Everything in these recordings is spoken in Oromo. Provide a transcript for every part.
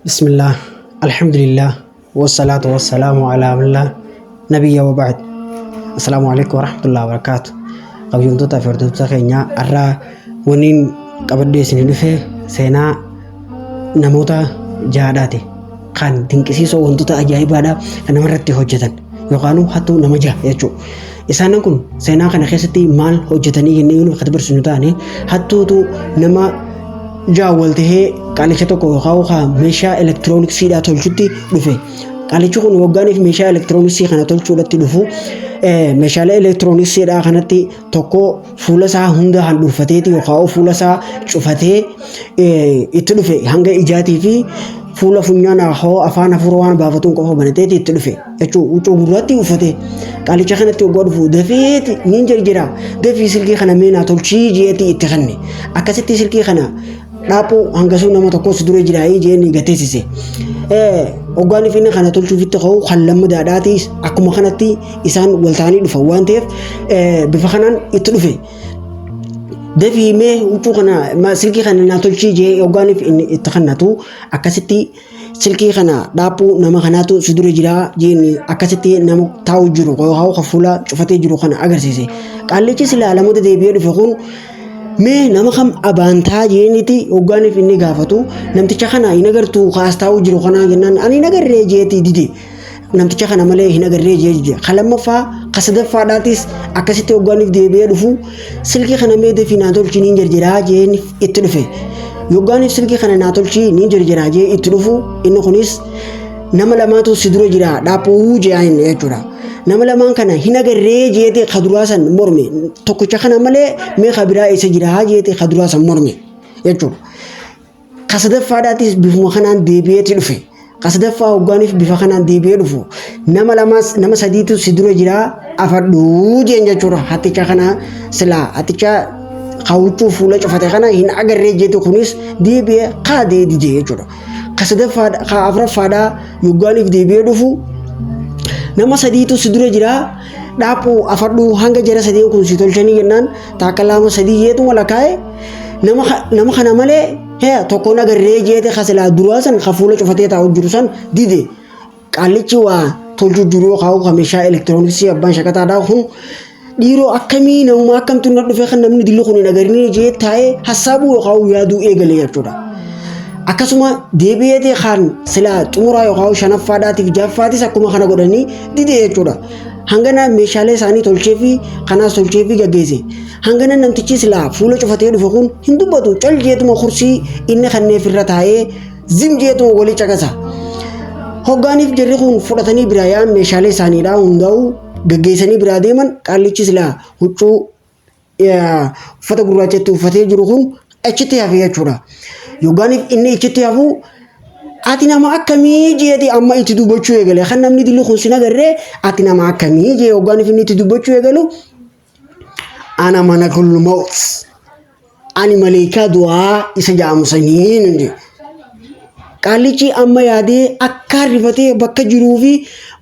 Bismillah, Alhamdulillah, wassalaatu wassalaamu alaa man laa nabiyya wa ba'd. Assalaamu alaikum warahmatullahi wabarakaatu. Kabajamtootaa fi hordoftoota keenyaa har'aa waniin qabadhee isinii dhufe seenaa namoota jaadhaati. Kan dinqisiisoo wantoota ajaa'ibaadha kan namarratti hojjetan yookaan hattuu nama jaha jechuudha. Isaan kun seenaa kana keessatti maal hojjetanii jennee yoo nuuf barsiisnu taane hattuutu nama jaha wal tahee qaalicha tokko yookaan meeshaa elektirooniksiidhaa tolchutti dhufe. Qaalichi kun waggaaniif meeshaa elektirooniksii kana tolchuudhatti dhufu meeshaalee elektirooniksiidhaa kanatti tokko fuula isaa hunda handhuurfateeti yookaan fuula isaa cufatee itti dhufe hanga ijaatii fi fuula funyaan hoo afaan hafuura waan baafatuun qofa banateeti itti dhufe jechuun huccuu gurraatti uffate qaalicha kanatti waggaa dhufu dafeeti niin jarjira dafii silkii kana mee naa tolchii jeetii itti kenne akkasitti silkii kana dhaaphuu hangasuu nama tokkos dura jiraayii jeen gateessise. Hoggaan inni kana tolchuufitti ka'u kan lammadaadhaati akkuma kanatti isaan wal ta'anii dhufan waan ta'eef bifa kanaan itti dhufe. Dafii mee huccuu kana silkii kana naa tolchii jee hoggaaniif inni itti kennatu akkasitti silkii kana dhaaphuu nama kanaatu si dura jiraa jeen akkasitti nama taa'u jiru yookaan fuula cufatee jiru kana agarsiise. Qaallichi silaa lamota deebi'ee dhufe kun mee nama kam abaantaa jeeniiti hoggaaniif inni gaafatu namticha kana hin agartuu kaas taa'u jiru kana jennaan ani hin agarree jeetii dide. Namticha kana malee hin agarree jee dide. Ka lammaffaa ka sadaffaadhaatis akkasitti hoggaaniif deebi'ee dhufu silkii kana mee dafii naa tolchi niin jarjaraa jeen itti dhufe. Hoggaaniif silkii kana naa tolchi niin jarjaraa jee itti dhufu inni kunis nama lamaatu si dura jira dhaaphuu je'aan jechuudha. Nama lamaan kana hin agarree jeete ka duraa san morme tokkicha kana malee mee ka biraa eessa jira jeete ka duraa san morme jechuudha. Ka sadaffaadhaatis bifuma kanaan deebi'eeti dhufe. Ka sadaffaa hoggaaniif bifa kanaan deebi'ee dhufu nama lamaas nama sadiitu si dura jira afadhuu jeen jechuudha. Hatticha kana silaa hatticha ka huccuu fuula cufate kana hin agarree jeete kunis deebi'ee kaadee dide jechuudha. Ka sadaffaa ka afuraffaadhaa yoggaaniif deebi'ee dhufu nama sadiitu si dura jira dhaaphuu afadhuu hanga jara sadeen kun si tolchanii jennaan taakka lama sadii jeetuma lakkaa'e nama kana malee hee tokkoon agarree jeete ka silaa duraa san ka fuula cufatee taa'u jiru san dide qaallichi waa tolchu jiru yookaan ka meeshaa elektirooniksii abbaan shaqataadhaa kun dhiiroo akkamii namuma akkamtu na dhufe kan namni dilli kun hin agarnee jee taa'ee hassaabuu yookaan yaaduu eegale jechuudha. Akkasuma deebi'eetee kan silaa xumuraa yookaan shanaffaadhaatiif ja'affaatis akkuma kana godhanii dide jechuudha. Hangana meeshaalee isaanii tolchee fi kanaas tolchee fi gaggeesse. Hangana namtichi silaa fuula cufatee dhufe kun hin dubbatu cal jeetuma kursii inni kanneef irra taa'ee zim jeetuma walii caqasa. Hoggaaniif jarri kun fudhatanii biraa yaa'an meeshaalee isaaniidhaa hundaa'u gaggeessanii biraa deeman qaallichi silaa huccuu uffata gurraachatti uffatee jiru kun achitti hafe jechuudha. Yookaan inni achitti hafu ati nama akkamii jeeti amma itti dubbachuu eegale kan namni dilli kun sin agarree ati nama akkamii jee yookaan inni itti dubbachuu eegalu ana malakul mawt ani maleekaa du'aa isa jedhamu saniin hin jedhe. Qaallichi amma yaadee akka rifatee bakka jiruu fi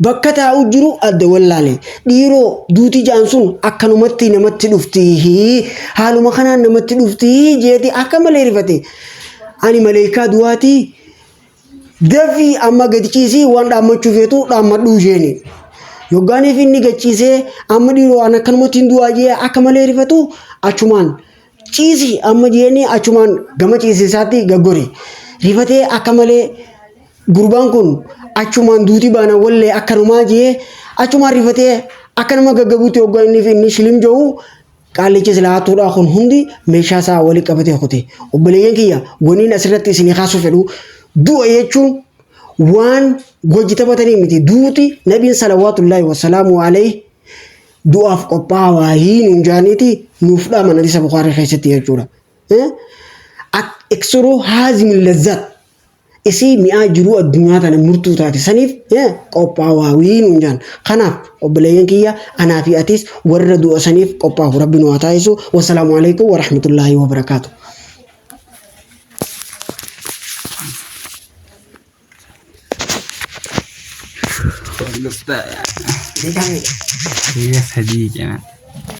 bakka taa'u jiru adda wallaale. Dhiiroo duuti jaan sun akkanumatti namatti dhufti. Haaluma kanaan namatti dhufti jeeti akka malee rifate. Ani maleekaa du'aatii dafii amma gadi ciisii waan dhaammachuu feetu dhaammadhuu jeeni. Yoggaaniif inni gad ciisee amma dhiiroo an akkanumatti hin du'aa jee akka malee rifatu achumaan ciisi amma jeeni achumaan gama ciisisaatti gaggore. Rifatee akka malee gurbaan kun achumaan duuti baana wallee akkanumaa jee achumaan rifatee akka nama gaggabuutti hoggaa inni fi inni shilim jedhu qaallichi silaa hattuudhaa kun hundi meeshaa isaa walii qabatee kute. Obboleeyyan kiyya waniin asirratti isinii kaasuu fedhu du'a jechuun waan hojii taphatanii miti duuti nabiin salawaatullaahi wasalaamu alayhi du'aaf qophaa'aa nuun jaaniiti nuuf dhaaman hadiisa Bukaarii keessatti jechuudha. Iksiruu haazimil lazzaat isii mi'aa jiruu addunyaa tana murtuu taate saniif qophaa'aa nuun jaan. Kanaaf obboleeyyan kiyya anaa fi atis warra du'a saniif qophaa'u rabbi nu haa taasisu. Wassalaamu alaikum warahmatullaahi wabarakaatu. Biyya sadii jedhan.